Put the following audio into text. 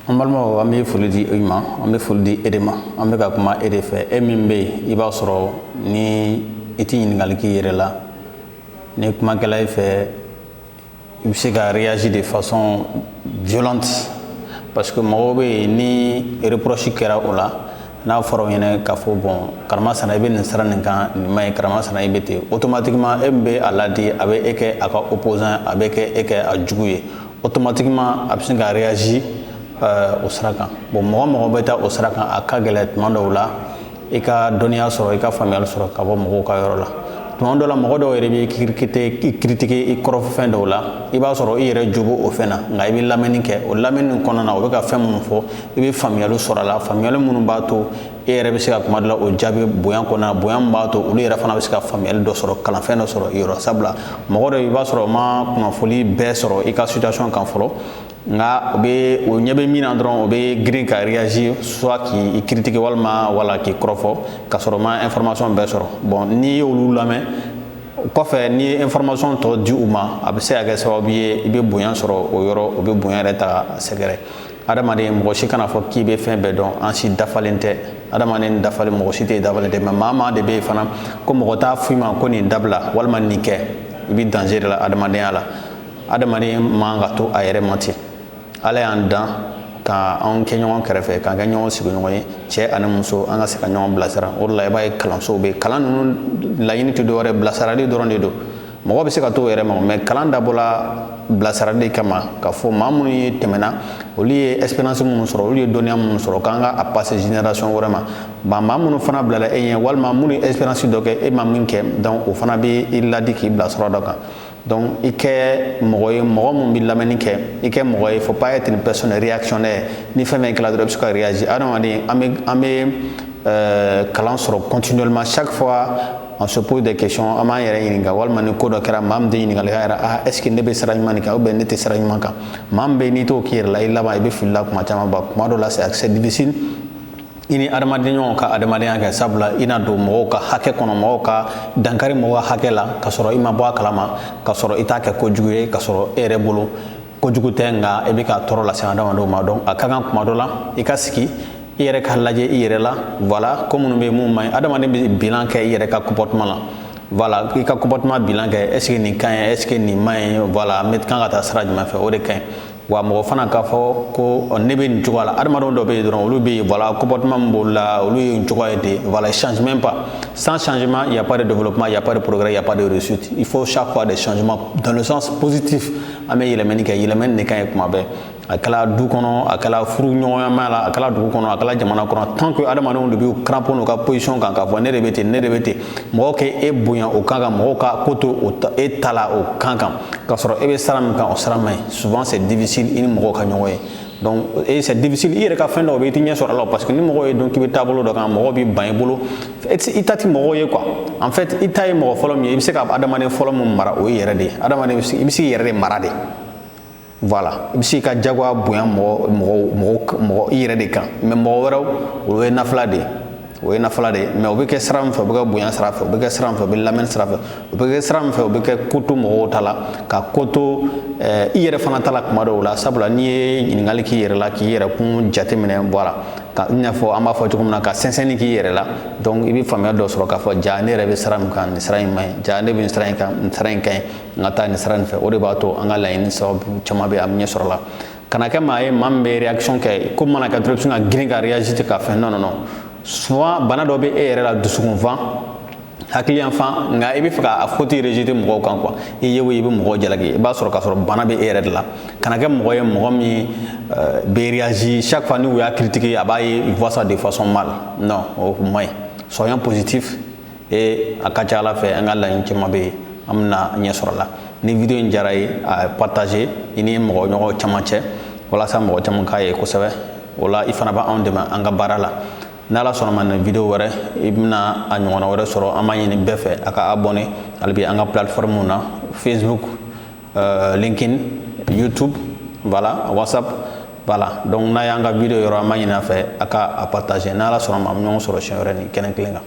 An balimaw, an bɛ foli di i ma, an bɛ foli di e de ma. An bɛ ka kuma e de fɛ, e min bɛ yen, i b'a sɔrɔ ni i tɛ ɲininkali k'i yɛrɛ la, ni kumakɛla i fɛ, i bɛ se ka réagir de façon violente, parce que mɔgɔw bɛ yen, ni reproche kɛra o la, n'a fɔra o ɲɛna k'a fɔ: bon, karamasana, i bɛ nin sira nin kan, nin ma ɲi, karamasana, i bɛ ten, automatiquement e min bɛ a ladi, a bɛ e kɛ a ka opposant, a bɛ kɛ e kɛ a jugu ye. Automatiquement a bɛ sin ka réagir o sira kan. Bon, mɔgɔ mɔgɔ bɛ taa o sira kan, a ka gɛlɛn tuma dɔw la i ka dɔnniya sɔrɔ, i ka faamuyali sɔrɔ ka bɔ mɔgɔw ka yɔrɔ la. Tuma dɔw la, mɔgɔ dɔw yɛrɛ b'i critiquer, i kɔrɔfɔ fɛn dɔw la, i b'a sɔrɔ i yɛrɛ jo b'o fɛn na, nka i bɛ lamɛnni kɛ. O lamɛnni kɔnɔna na, o bɛ ka fɛn minnu fɔ, i bɛ faamuyali sɔrɔ a la, faamuyali minnu b'a to e yɛrɛ bɛ se ka kuma dɔ la o jaabi bonya kɔnɔna, bonya min b'a to olu yɛrɛ fana bɛ se ka faamuyali dɔ sɔrɔ, kalanfɛn dɔ sɔrɔ i yɔrɔ. Sabula mɔgɔ dɔ, i b'a sɔrɔ o ma kunnafoli bɛɛ sɔrɔ i ka situation kan fɔlɔ, nka o bɛ o ɲɛ bɛ min na dɔrɔn, o bɛ girin ka réagir, soit k'i critiquer walima wala k'i kɔrɔfɔ, ka sɔrɔ ma information bɛɛ sɔrɔ. Bon, n'i y'olu lamɛn o kɔfɛ, n'i ye information tɔ di u ma, a bɛ se ka kɛ sababu ye i bɛ bonya sɔrɔ o yɔrɔ, o bɛ bonya yɛrɛ ta sɛgɛrɛ. Adamaden, mɔgɔ si kana fɔ k'i bɛ fɛn bɛɛ dɔn. An si dafalen tɛ. Adamaden dafalen, mɔgɔ si tɛ dafalen tɛ. Mais maa maa de bɛ yen fana ko mɔgɔ t'a f'i ma ko nin dabila walima nin kɛ, i bɛ danger de la adamadenya la. Adamaden man ka to a yɛrɛ ma ten. Ala y'an dan ka anw kɛ ɲɔgɔn kɛrɛfɛ, k'an kɛ ɲɔgɔn sigiɲɔgɔn ye, cɛ ani muso, an ka se ka ɲɔgɔn bilasira. O de la i b'a ye kalansow bɛ yen. Kalan ninnu laɲini tɛ dɔwɛrɛ, bilasirali dɔrɔn de don. Mɔgɔ bɛ se ka t'o yɛrɛ ma, mais kalan dabɔla bilasirali kama, ka fɔ maa minnu ye tɛmɛna, olu ye expérience minnu sɔrɔ, olu ye dɔnniya minnu sɔrɔ, k'an ka a passer génération wɛrɛ ma. Maa minnu fana bilala e ɲɛ, walima minnu ye expérience dɔ kɛ, e ma min kɛ, donc o fana bɛ i ladi k'i bila sira dɔ kan. Donc i kɛ mɔgɔ ye, mɔgɔ mun bɛ lamɛnni kɛ. I kɛ mɔgɔ ye, faut pas être une personne réactionnaire. Ni fɛn fɛn kɛla dɔrɔn, i bɛ se ka réagir. Adamaden, an bɛ kalan sɔrɔ continuellement. Chaque fois on se pose des questions, an b'an yɛrɛ ɲininka, walima ni ko dɔ kɛra, maa min tɛ ɲininkali kɛ yɛrɛ: ah, est ce que ne bɛ sira ɲuman nin kan ou bien ne tɛ sira ɲuman kan? Maa min bɛ yen, n'i t'o k'i yɛrɛ la, i laban i bɛ fili la kuma caman ba. Kuma dɔ la, c'est difficile i ni adamaden ɲɔgɔn ka adamadenya kɛ, sabula i na don mɔgɔw ka hakɛ kɔnɔ, mɔgɔw ka dankari mɔgɔw ka hakɛ la, ka sɔrɔ i ma bɔ a kalama, ka sɔrɔ i t'a kɛ kojugu ye, ka sɔrɔ e yɛrɛ bolo kojugu tɛ, nka i bɛ ka tɔɔrɔ lase adamadenw ma. Donc a ka kan kuma dɔ la i ka sigi, i yɛrɛ ka lajɛ i yɛrɛ la. Voilà, ko minnu bɛ yen mun man ɲi, adamaden bɛ bilan kɛ i yɛrɛ ka comportement la. Voilà, i ka comportement bilan kɛ: est ce que nin ka ɲi, est ce que nin man ɲi? Voilà, n bɛ kan ka taa sira jumɛn fɛ? O de ka ɲi wa. Mɔgɔ fana k'a fɔ ko ne bɛ nin cogoya la, adamadenw dɔ bɛ yen dɔrɔn, olu bɛ yen, voilà, comportement min b'olu la, olu ye nin cogoya ye ten. Voilà, change même pas. Sans changement, il y a pas de développement, il y a pas de progrès, il y a pas de réussite. Il faut chaque fois des changements dans le sens positif. An bɛ yɛlɛmani kɛ, yɛlɛmani de ka ɲi kuma bɛɛ. A kɛla du kɔnɔ, a kɛla furu ɲɔgɔnyama la, a kɛla dugu kɔnɔ, a kɛla jamana kɔnɔ, tant que adamadenw de b'u crampon u ka position kan, k'a fɔ ne de bɛ ten, ne de bɛ ten, mɔgɔw k'e e bonya o kan, ka mɔgɔw ka ko to o e ta la o kan kan, k'a sɔrɔ e bɛ sira min kan, o sira man ɲi, souvent c'est difficile i ni mɔgɔw ka ɲɔgɔn ye. Donc et c'est difficile i yɛrɛ ka fɛn dɔw bɛ, i tɛ ɲɛ sɔrɔ a la, parce que ni mɔgɔw ye dɔn k'i bɛ taabolo dɔ kan, mɔgɔw b'i ban i bolo. I ta ti mɔgɔw ye quoi. En fait, i ta ye mɔgɔ fɔlɔ min ye, i bɛ se ka adamaden fɔlɔ min mara, o ye yɛrɛ de ye. Adamaden, i bɛ se k'i yɛrɛ de mara de. Voilà, i bɛ se ka jagoya bonya mɔgɔ mɔgɔ mɔgɔ mɔgɔ i yɛrɛ de kan, mais mɔgɔ wɛrɛw, o ye nafila de ye, o ye nafila de ye. Mais o bɛ kɛ sira min fɛ, o bɛ kɛ bonya sira fɛ, o bɛ kɛ sira min fɛ, o bɛ lamɛnni sira fɛ, o bɛ kɛ sira min fɛ, o bɛ kɛ ko to mɔgɔw ta la, ka ko to i yɛrɛ fana ta la kuma dɔw la. Sabula n'i ye ɲininkali k'i yɛrɛ la, k'i yɛrɛ kun jateminɛ, voilà, ka i n'a fɔ an b'a fɔ cogo min na, ka sɛnsɛnni k'i yɛrɛ la, donc i bɛ faamuya dɔ sɔrɔ k'a fɔ: ja, ne yɛrɛ bɛ sira min kan, nin sira in man ɲi, ja, ne bɛ nin sira in kan, nin sira in ka ɲi, n ka taa nin sira in fɛ. O de b'a to an ka laɲini sababu caman bɛ yen, an bɛ ɲɛ sɔrɔ la. Kana kɛ maa ye, maa min bɛ réaction kɛ, ko mana kɛ dɔrɔn, i bɛ sin ka girin ka réagir ka fɛn. Non, non, non. Souvent bana dɔ bɛ e yɛrɛ la, dusukun fan, hakili yan fan, nka i bɛ fɛ ka faute rejeter mɔgɔw kan quoi. I ye o, i bɛ mɔgɔw jalaki, i b'a sɔrɔ k'a sɔrɔ bana bɛ e yɛrɛ de la. Kana kɛ mɔgɔ ye, mɔgɔ min bɛ réagir chaque fois ni u y'a critiquer, a b'a ye, il voit ça de façon mal. Non, o man ɲi. Soyons positifs et a ka ca Ala fɛ, an ka laɲini caman bɛ yen, an bɛna ɲɛ sɔrɔ a la. Ni vidéo in diyara ye, a partager i ni mɔgɔ ɲɔgɔn caman cɛ, walasa mɔgɔ caman k'a ye kosɛbɛ. O la i fana b'anw dɛmɛ an ka baara la. N'Ala sɔnna ma, nin vidéo wɛrɛ, i bɛna a ɲɔgɔnna wɛrɛ sɔrɔ. An b'a ɲini bɛɛ fɛ a ka abonné hali bi an ka plateforme na: Facebook, LinkedIn, YouTube, voilà, WhatsApp. Voilà, donc n'a y'an ka vidéo yɔrɔ, an b'a ɲini a fɛ a ka a partager. N'Ala sɔnna ma, an bɛ ɲɔgɔn sɔrɔ siɲɛ wɛrɛ nin kɛnɛ kelen kan.